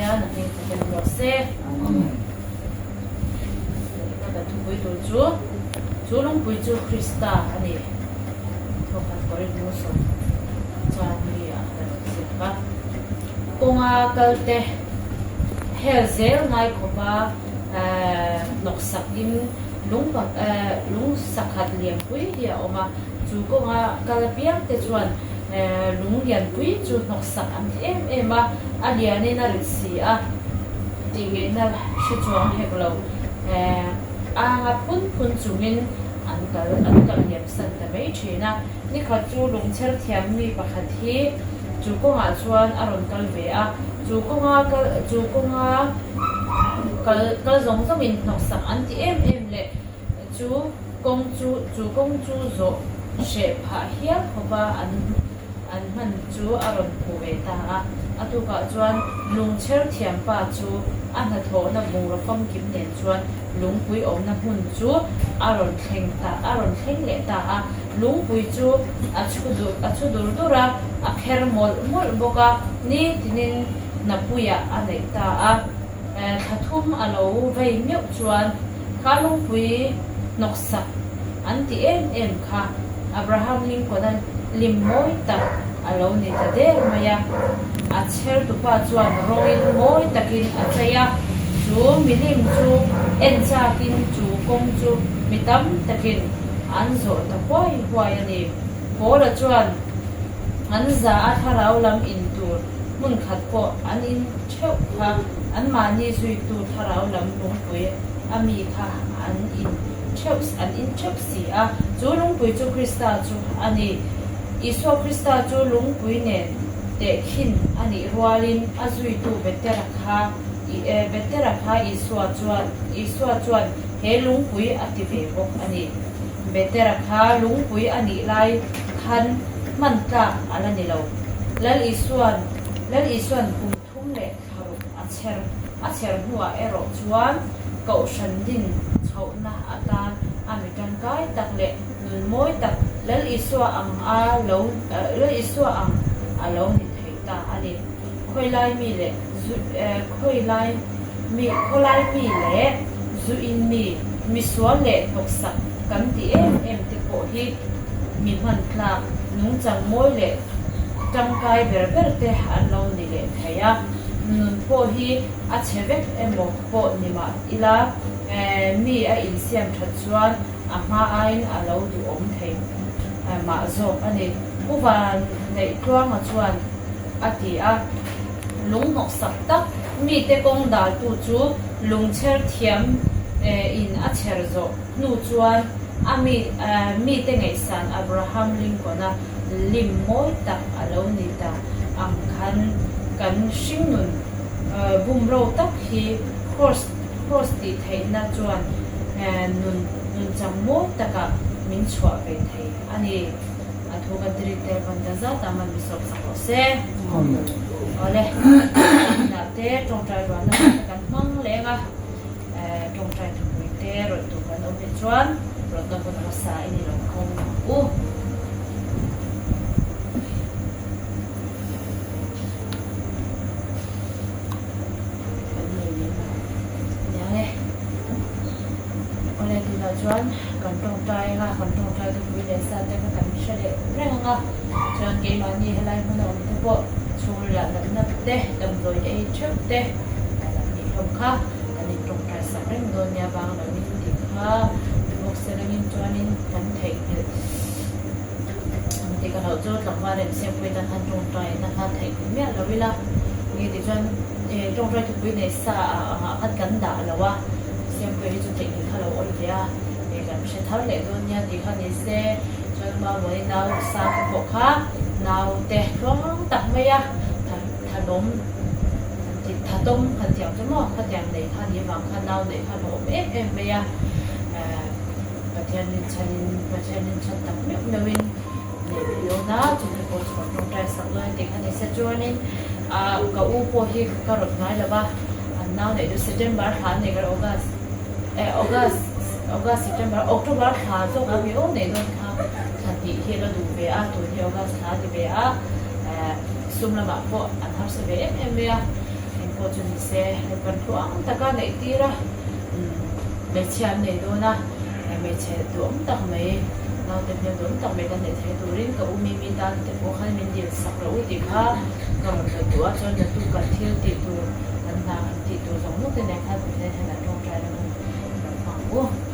Pathian a hming fakin rawh se. Amen. Tuna kan thupui tur chu, chu lungpui chu Krista a ni. Thawkhat Korinth Musawm chuan mi ah ka rawn ziak a. Kawnga kalte hel zel ngai khawpa hnawksak in lung lung sakhat lianpui hi a awm a. Chu kawnga kal apiang te chuan lung lianpui chu hnawksak an ti em em a, a lianin a rit si a tih ngaihna hre chuang hek lo. Anga phun phun chungin an kal an kal liam san ta mai thin a. Nikhat chu lungchher thiam mi pakhat hi chu kawngah chuan a rawn kal ve a, chu kawnga kal chu kawnga kal kal zawng zawngin hnawksak an ti em em leh chu kawng chu chu kawng chu zawh hreh phah hial khawpa an an hman chu a rawn hmu ve ta a. A tukah chuan lungchher thiampa chu a hnathawhna bungraw famkim nen chuan lungpui awmna hmun chu a rawn thleng ta a rawn thleng leh ta a. Lungpui chu a chhu dur a chhu dur dur a, a pher mawlh mawlh bawk a, nitinin hnapuiah a neih ta a. Thla thum a lo vei meuh chuan kha lungpui hnawksak an ti em em kha Abraham Lincoln-a lim mawi tak a lo ni ta der mai a. A chhertupa chuan rawngin mawi takin a chei a, chu milim chu en chakin chu kawng chu mi tam takin an zawh ta huai huai a ni. Paula chuan an za a thlarau lam in tur hmun khat pawh an in theuh kha anmahni zuitu thlarau lam lungpui a mi kha an in theuh an in theuh si a, chu lungpui chu Krista chu a ni. Isua Krista chu lungpui nen tehkhin a nih rualin a zuitu Petera kha Petera kha Isua chuan Isua chuan he lungpui a ti ve bawk a ni. Petera kha lungpui a nih lai khan hman tlak a la ni lo. Lal Isuan Lal Isuan kum thum leh thla ruk a chher a chher hnuah erawh chuan Kohhran din chhohna atan a mi tangkai tak leh nun mawi tak Lal Isua ang a lo Lal Isua ang a lo ni thei ta a ni. Khawilai mi leh zu khawilai mi khawlai mi leh zu in mi misual leh hnawksak kan ti em em te pawh hi mi hman tlak nungchang mawi leh tangkai ber ber te an lo ni leh thei a. Nun pawh hi a chhe vek emaw pawh ni mah ila mi a insiam that chuan a hma aiin a lo duhawm thei mah zawk a ni. Pu Vanneih Tluanga chuan a ti a. Lung hnawksak tak mite kawng daltu chu lungchher thiam in a chher zawh hnu chuan a mi mite ngaihsan Abraham Lincoln-a lim mawi tak a lo ni ta ang khan kan hringnun bumro tak hi Kross Kross tih theihna chuan nun nunchang mawi takah min chhuah ve thei a ni. A thu kan ti rit tel van ta zat a man mi sawp sak rawh se. Awle, inah te tawngtai ruahna te kan hmang leng a, tawngtai thupui te rawih tur kan awm leh chuan rawtna hun hmasa i ni lo khawm ang u. Kan nei lem lo aniang e. Awle, tunah chuan kan tawngtai anga kan tawngtai thupui leh sa te kha kan hre leh reng anga chuan keimahni helai hmuna awm te pawh chhungril ah natna te damdawi ei theuh te kan nih hlawm kha kan in tawngtai sak reng dawn nia vang lo in tih kha ni bawk se rengin chuanin kan theihnghilh ang tih ka hlauh chu tlangval rem siam pawhin tan khan tawngtai na kha theihnghilh miah lo ila nge tih chuan tawngtai thupui nei sa angah khan kan dah lo a siampuia hi chu theihnghilh kha lo awl ve a. Hei kan hre thar leh dawn nia tih kha ni se, chuan Mamawii nau sang te pawh kha naute tluang tak mai a, thanawm han ti thatawm han ti ang chu maw, khatiang nei kha ni avang khan nau neih kha a awm em em mai a, Pathian rinchhanin Pathian rinchhan tak meuh meuhin nei ve dawn a, chumi pawh chu kan tawngtai sak dawn a tih kha ni se, chuanin ka u pawh hi ka rawt ngai lo va, an nau neih chu September thla an nei kar August. Eh August August September October thla zawk a mi aw nei dawn kha thla hnih hi a la duh ve a tun hi August thla a ti ve a eh sum lamah pawh an harsa ve em em mai a. Engpawh chu ni se, Lalpan tluang taka neih tir a, hmeichhia an nei dawn a, hmeichhe duhawm tak mai, naute hmel duhawm tak mai kan neih theih turin ka u Mimi tan te pawh khan min dil sak rawh u tih kha ka rawn rawt duh a, chuan naktuk kan thil tih tur, kan hna kan tih tur zawng zawng te nen khan Pathian hian an tawngtai na hun rawn hmang u.